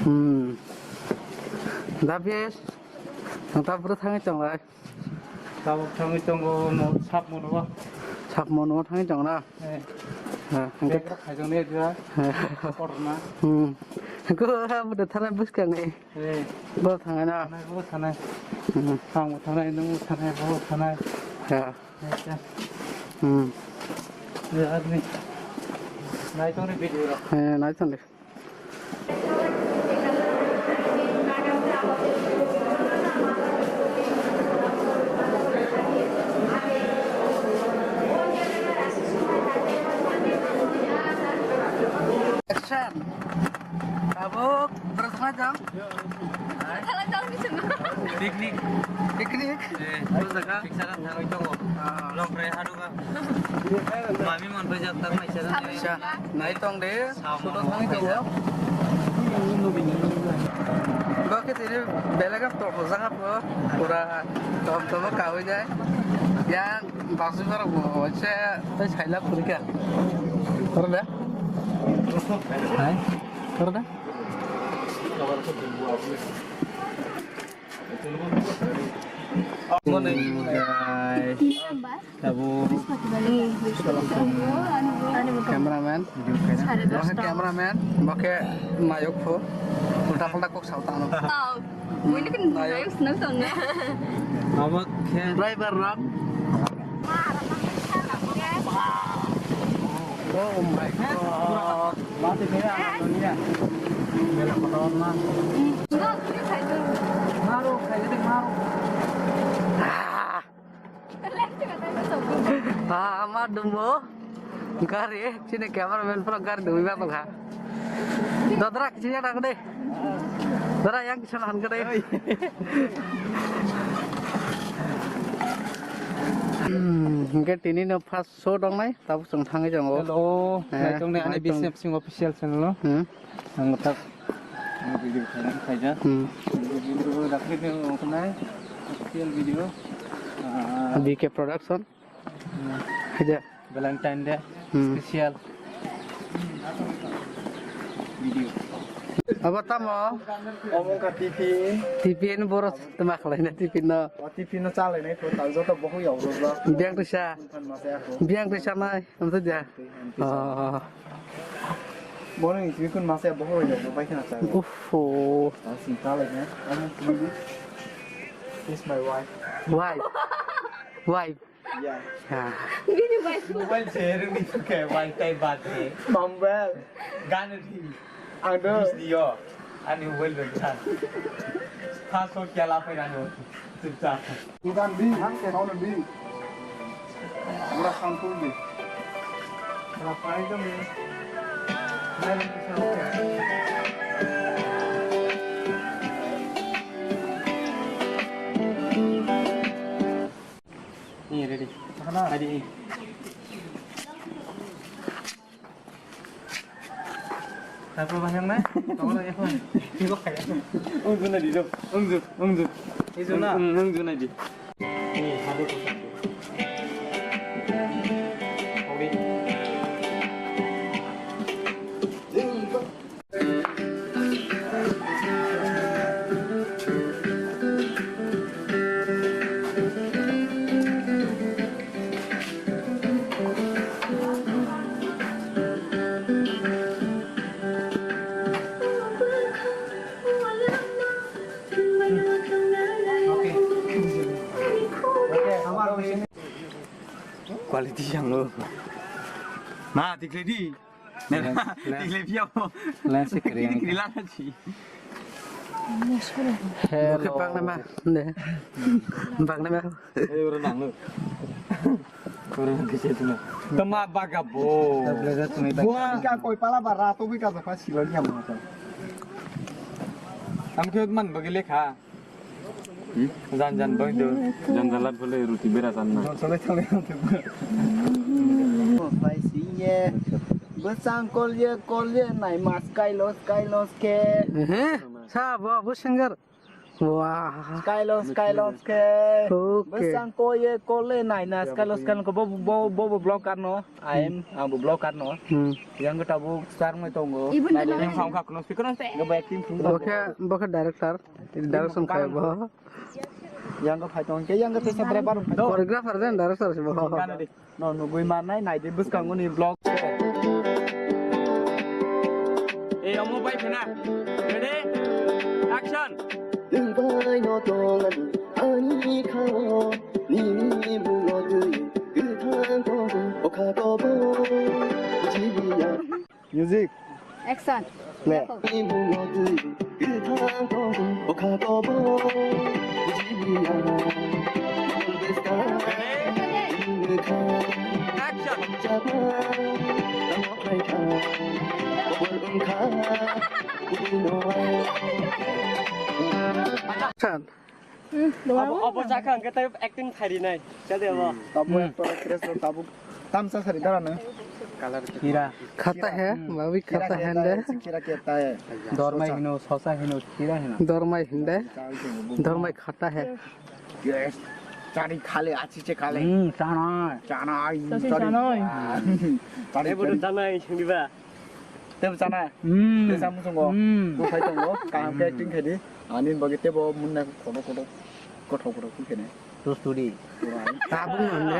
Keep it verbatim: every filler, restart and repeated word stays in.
Hmm. Da bes. Ang ta bro thangwi tong lai. Tabuk thangwi tongo mo sap mono ba. Sap mono thangwi tong na. Eh. Ha, hingke. Bek rok khaijak ni dua. Korna. Hmm. Ko ha bro thana buskang ni. Eh. Bo thangwi na. Thangwi bo thangwi. Hmm. Ang bo thangwi, nung bo thangwi, bo thangwi. Ya. Acha. Hmm. Ya, arni. Nai tong ni video rok. Eh, nai tong ni. Action. Tabuk, berapa jam? Picnic. Picnic. Eh, itu jaga. Picnic thangwi tongo. Ah. Long pre haduga. Mami mon pejak tak mai sera. Acha, nai tong de. Photo thangwi tongo. Bo khe tini belega tong jaga po. Pura tom tom kawi jai. Yang basu barok bo se tai saila khurika. Koro de? Hai. Koro de? Morning, guys. Tabuk. Cameraman. Bo khe cameraman. Bo khe nayok pho. Ulta palta kok sao tano. Nayok. Abo khe driver rok. Oh my God. Mati kaya ano niya. Bela kotor na. Maro, kaya de maro. Ah. Ah, ama dumbo. Gari, sini cameraman pura gari dumi ba tongkha. Dodra kiching ya dang de. Dodra yang kiching han kade. Hmm, hingke tini no first show dong nai, tabuk chwng thangwi tongo. Hello, eh, naitok ni ani naitok. B C F Singh official channel o. Hmm. Ang tak video khaina khaija. Hmm. Video dakhli ni ongkhnai official video. Ah, B K Production. Hmm. Khaija. Valentine Day, hmm, special video. Abo tamo? Omo wngkha tiffin. Tiffin borok tama khlaina tiffin no. O tiffin no chalainai to, tak joto bohok yau rwjak. Biyang risa. Masa ako. Biyang risa nai, amsa dia. Oh. Bono ni tiffin masa bohok yau bai khna cha. Uffo. Asing chalaina. This is my wife. Wife. Wife. Ya. Ha. Bini wife. Mobile se rwngni khe wife tai bad khe. Mobile. Gan ri. Ang do. Bis diyo. Ani mobile do sa. Tha so kya la phai rano. Chupchap. Dukan di, hang ke hono di. Mura khang tu di. Mura pai do ni. Ini ready. Mana? Ready. Tapo bahang na? Tonglo ya, Fon. Iko kaya. Ungju na di do. Ungju, ungju. Ungju na. Ung, ung, ungju na di. Ini hadu ko. Oke. Quality yang lo. Ma, tikli di. Lens, lens. Tikli di apa? Lens kering. Tikli lana sih. Hello. Oke, bang nama. Deh. Bang nama. Eh, orang nang lu. Orang nang kecil tu. Tema bagabo. Wah, kau koi pala bara tu kita apa sih lagi yang mana? Am ke man bagi lekha. Hmm? Jan jan bang do. Jan jan lat bole ruti bera tan na. Jon sole sole. Pai siye. Besang kolye kolye nai mas kailos kailos ke. Ehe. Sa bo bo singer. Wah. Skylos, Skylos ke. Okay. Besang ko ye kole nai na Skylos, Skylos ko bo bo bo bo vlog karno. I am, ang bo vlog karno. Hmm. Yang ko tabuk star mai tongo. Ibun Nai de de. Yang phang kha kuno speaker nang te. Bo acting phung. Bo khe, bo khe director. Direction khai bo. Yang ko phai tong ke, yang ko te sabra bar. Choreographer dan director si bo. Gana di. No, nugui marnai, nai di bwskango ni vlog. Ei, omo bai phena. Ready? Action. Nwng bai no tongani ani khao, nini mungno twi kwthang tongo, o kha kobo jiya. Music. Action. Ne. Yakho. Action. Action. Hmm, Abo, abo jakha hwnkhe tei acting khairi nai. Chade abo. Tabuk Hmm. actor actress rok tabuk tamsa sari dara no. Khira. Khata hai, hmm. Babi khata hai de. Khira kehta hai. Dormai hino, sosa hino, khira hino. Dormai hinde. Dormai khata hai. Yes. Chari khale, achi che khale. Hmm, chanai. Chanai. Sasi chanai. Chari. Ebo to chanai, sengdiba. Tebo chana. Hmm. Tesa muchungo. Hmm. Buphai tongo. Kaham khe acting khaidi. Ani bagwi tebo munna kodo kodo. Kothok kothok khe ne. Tusturi. Tabung hande.